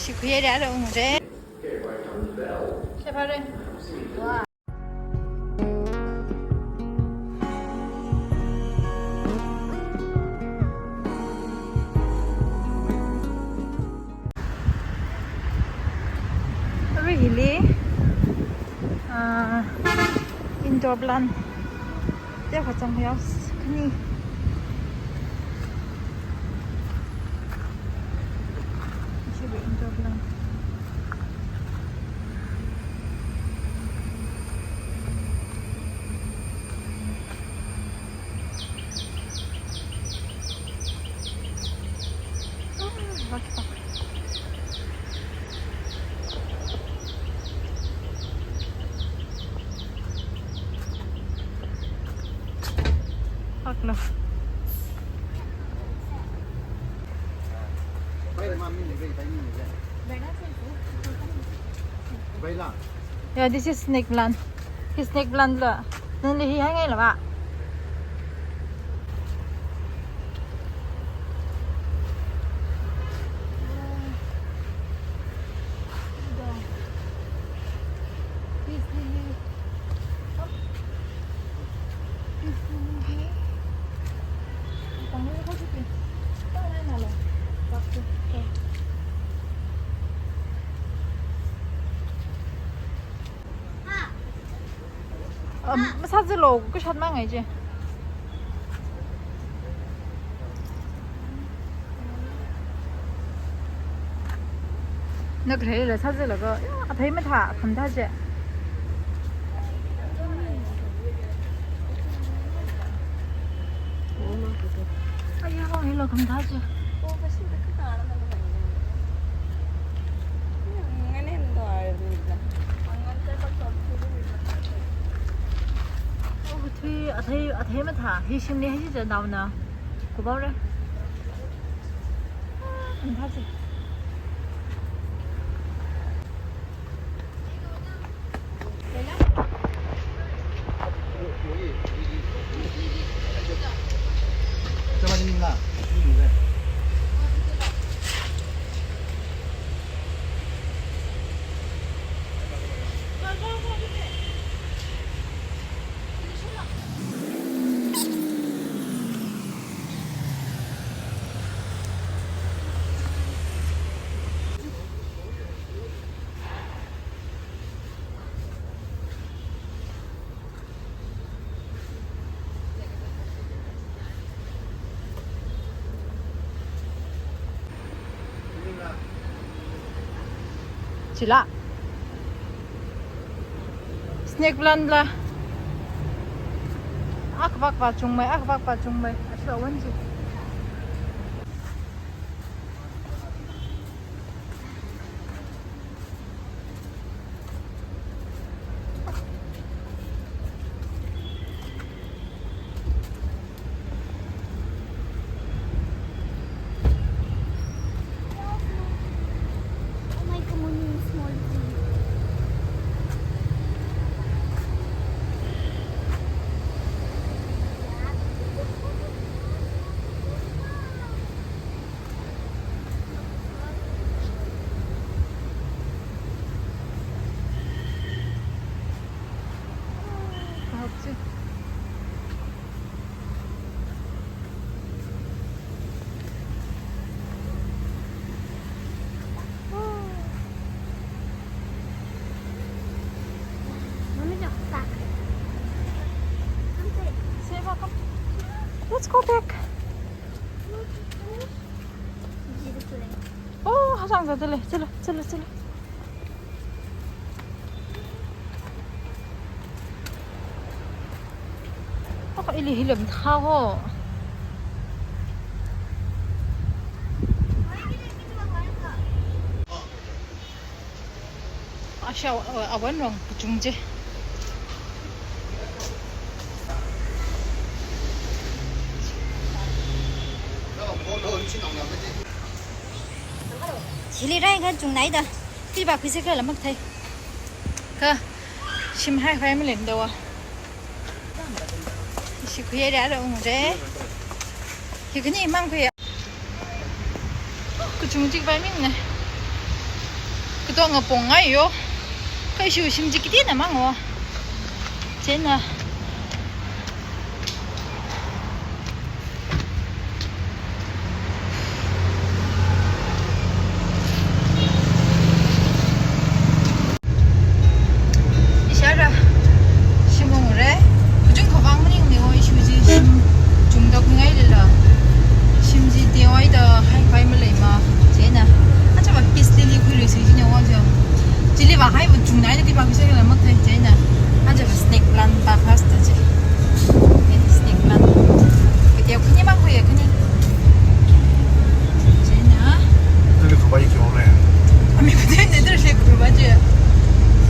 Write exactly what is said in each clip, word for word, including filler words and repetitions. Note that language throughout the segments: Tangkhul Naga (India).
Shi khuiya da ungre. Shapare. Arui hili, ah, indoor plant. Teokha chang yao, khani. Chiwui indoor plant. Haklo. Yeah, this is snake plant. Hi snake plant la. Nali hi hangai la ba. Um, masazilo, kushat mangai je. Nak rei la sazilaga, ya, athei mathā, khamathā je. Aya, hilo khamathā je. Oh, thui, athei, athei mathā, hi shimli hi je naona. Kubaure. Ah, khamathā je. Chila. Snake plant la. Akhavak va chungmei, akhavak va chungmei. Achila wan chi. Let's go back. Oh, hachang sa, chale, chale, chale, chale. Oh, ili hili mathā ho. Asha, uh, awan rong kachung je. Chili rai kachung nai da. Pi ba khuisi kala mak thai. Kha shim hai hai malen da wa. Ishi khuiya da ungre. Hi khani mang khuiya. Kachung chik bai ming ne. Tonga pong ngai yo. Kha ishi shim chi kiti na mang wo. Chieina. Ishāra shim ungre. Kachungkha vang maningmana wo, ishi chi shim chungda khuingailala. Shim chi teohaida haikhavai maleima. Chieina. Achāva peace lily khuira ishi chi ne wo jo. Chili va hai va chungnaida tipa khuisa kala makthei chieina. Achāva snake plant pa first chi. Chieina snake plant. Kateo khani mang khuiya khani. Chieina. Tuli khuipai kyo le. Ami khuipai ne tuli khuipai je.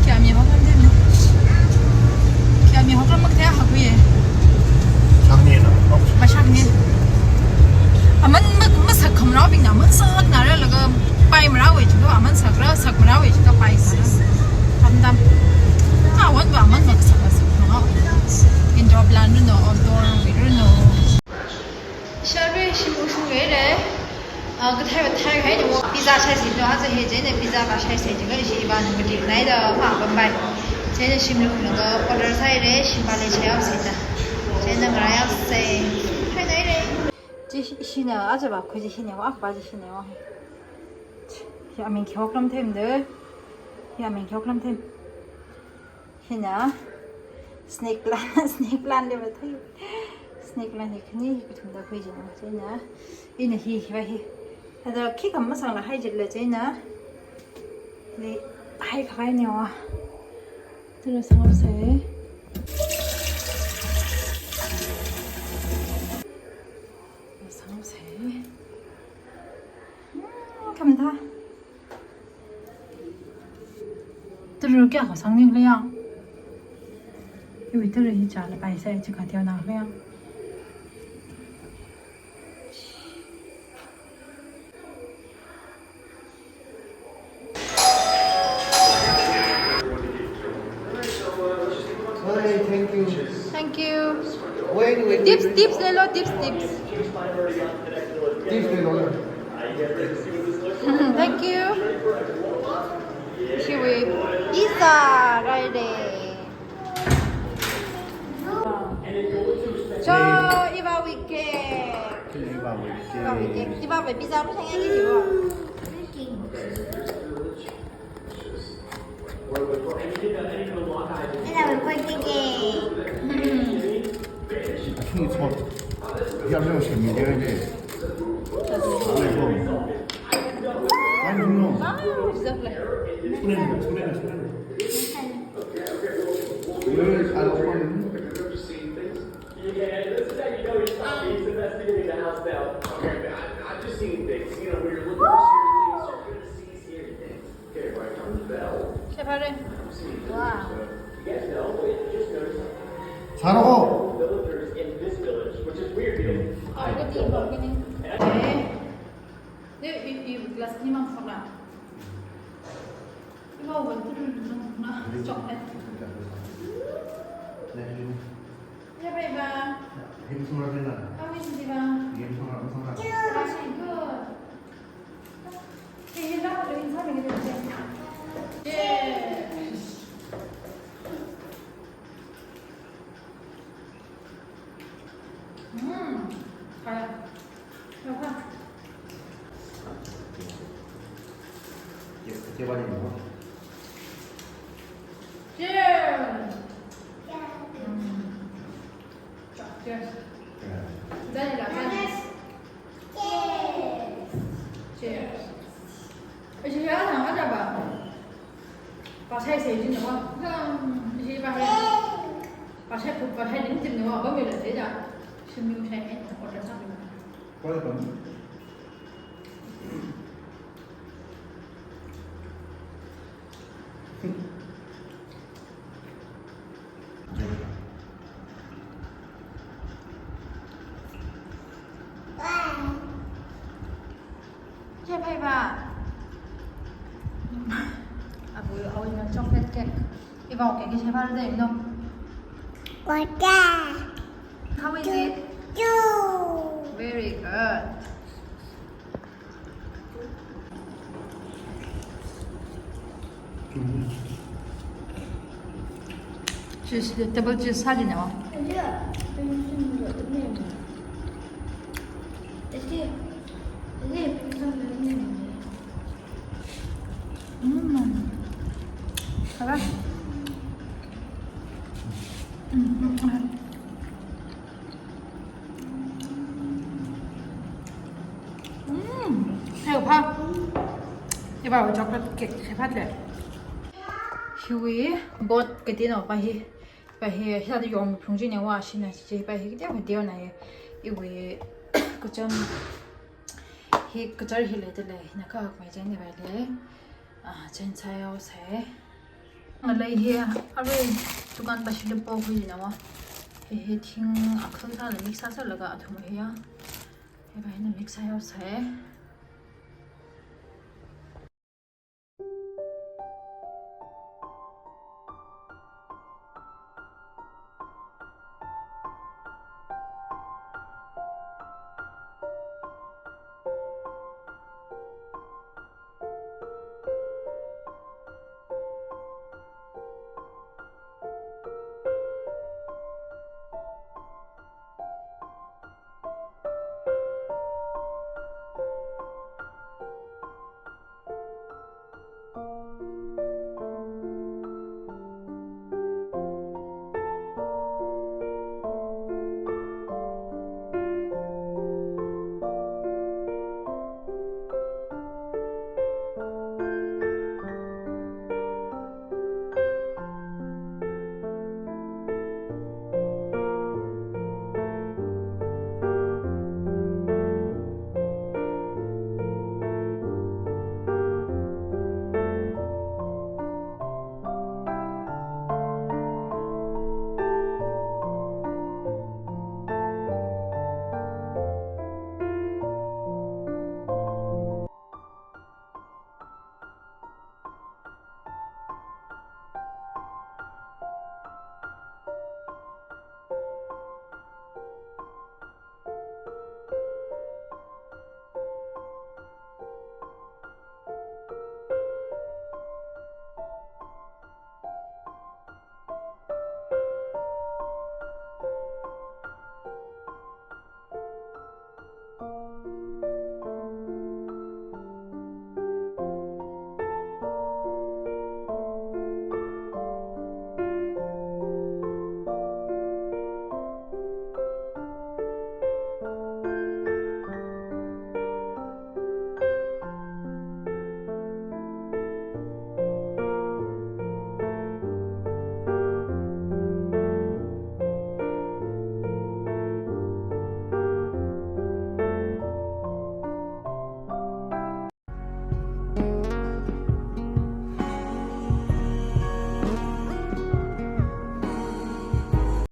Kayākha mi hoklam de ne. Kayākha mi hoklam makthei ha khuiya. Shakni na. Mashakni. Aman ma, masak khamrao bing na, man sakna ra laga pai marao wei chiakha, aman sakra, sak marao wei chiakha pai sāra. Tam tam. Awan va aman masak, masak khamrao. Indoor plant runo, outdoor runo. Ishāra shim ungshunghaire. Ah, kathei va theihai ne wo, pizza shaisi no, aja hi chieina pizza va shaisi chiakha ishi ivāna matrip naida ma pampai. Chieina shim lunglaga order sāhaire, shim va leishaihaosi da. Chieina ngarāihaosi. Hai naire. Chi ishi, ishina achāva khui chi hina wo, akha va chi hina wo. Hi aming khi hoklam them de. Hi aming khi hoklam them. Hina snake plant, snake plant le mathei. Snake plant hi khani hi kathumda khui jina. Chieina ina hi, hi va hi. Ada khikha masangla hai jitla chieina. Ni haikhavai ne wo. Tula sangse. Sangse. Hmm, khamtha. Tulu kayākha sangning le yang. Iwui tulu hi chāla pai sai chi kha teo na le yang. Hi, thank you. Thank you. Wait, wait, wait, tips, wait. Tips le lo, tips, tips. Tips le lo. Thank you. Shiwi. Isa, right there. Cho, iva wike. Iva wike. Iva wike. Iva wike. Pizza mo sangya ni jibo. Ina wike wike. Achung chot. Yamyo shimi de de. Alaikum. Alaikum no. Wow, exactly. Kulen, kulen, kulen. Where is Alaikum? Yeah, this is how you know he's, he's the best thing in the house now. Okay, I, I've just seen things. You know, when you're looking for scary things, you're gonna see scary things. Okay, right on the bell. Wow. You guys know, but just notice something. Charo. Villagers in this village, which is weird, you know. Already bargaining. Eh. Ne, i, i glass ni mang phone na. Iva wal tu mang phone na. Chocolate. Ya, bye bye. Game song ra na. Kami sih, bye. Game song ra, song ra. Masih good. Ini dah, ini sama gitu. Yes. Hmm. Kaya. Apa? Cheers. Hmm. Cheers. Dai la, dai. Cheers. Cheers. Ishi ya na ada ba. Pasai sei jin wa. Ishi ba ya. Pasai pu pasai din jin wa ba mi la sei ja. Shim yu sai ne order sa ni. Koi ba. Share phei ba. Abu, abu ina chocolate cake. Iva cake share phei de no. Water. How is it? Two. Very good. Cheese, table cheese sāli nawa. Mm. Kala. Mm, mm, mm. Mm. Hai pha. Hiva chocolate cake hai pha le. Hiwui boat kateonao pa hi. Pa hi, hithāda yom phung chi ne wa shi na chi pa hi, kateonao kateonao na hi. Iwui kachon hi kachar hi leida lei, hina kahak mai chang ne vai lei. Ah, chen sai au sai. Ngalei hi, arui dukan pa shili po hui nawa. Hi hi thing akhal sāla mix sāsālaga athum hi ya. Hi pa hina mix sai au sai.